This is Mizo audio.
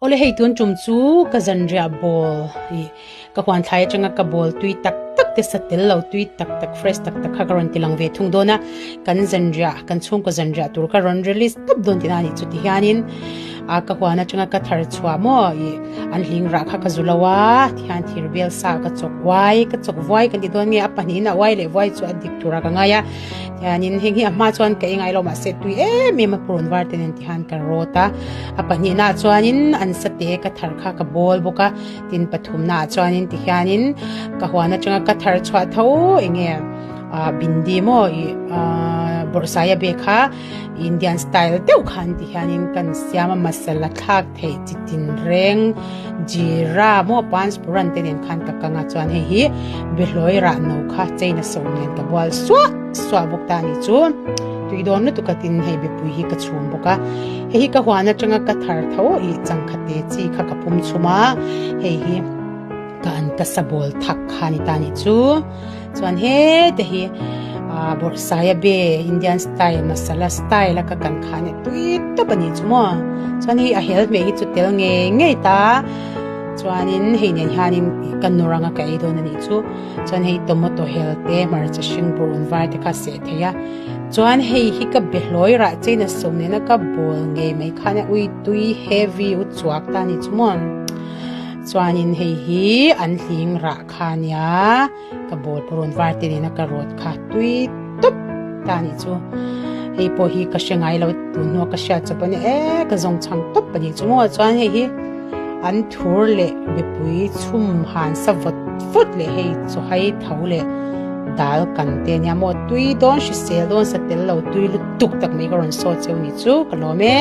Awle hei tun tum chu ka zanriah bawl ih ka huan thlai atanga ka bawl tui tak tak te sa tel lo tui tak tak fresh tak tak kha ka rawn ti lang ve thung dawn a, kan zanriah kan chhungkaw zanriah tur ka rawn release tawp dawn tihna a nih chu ti hianin a ka huan atanga ka thar chhuah maw ih an hling rah kha ka zu lo a tihian thir bel sa ka chawk uai ka chawk vuai kan ti dawn nge a pahnihin a uai leh vuai chu a dik tura ka ngai a. Tihianin heng hi a hma chuan ka engai lo mahse tui em em a purun var te nen tihian ka rawt a, a pahnihna ah chuanin an sate ka thar kha ka bawl bawk a, tin pathumna ah chuanin tihianin ka huan atanga ka thar chhuah tho enge ah bindi maw ih ah bawrhsaia be kha Indian style deuh khan tihianin kan siam a masala thlak theih chi tin reng jeera maw pansphuran te nen khan ka kang a chuan hei hi behlawi rah no kha chain a sawm nen ka bual suah suah bawk ta a ni chu tui dawn lutuk a tin hei bepui hi ka chhum bawk a hei hi ka huan atanga ka thar tho ih changkha te chi kha ka pum chhum a hei hi ka an ka sa bawl thak kha a ni ta a ni chu chuan hete hi ah bawrhsaia be Indian style masala style a ka kan kha a ni tui tawp a ni chu maw chuan hei a hel hmeh hi chu tel ngei ngei ta chuanin hei nen hianin ka nawr anga ka ei dawn a nih chu chuan hei tomato hel te hmarcha hring purun var te kha a seh thei a chuan hei hi ka be hlawi rah chein a sawm nena ka bawl ngei mai khan a ui tui heavy u chuak ta a ni chu maw chuanin hei hi an hling rah kha a nia ka bawl purun var te nena ka rawt kha tui tawp ta a nih chu hei pawh hi ka hre ngai lo tun hnua ka hriat chawp a nia e ka zawng chhang tawp a nih chu maw chuan hei hi an thur leh mipui chhum han sa vawt vawt leh hei chaw hai tho leh dal kan te ania maw tui dawn hrisel dawn sa tel lo tui lutuk tak mai ka rawn saw cheu ni chu ka lawm e.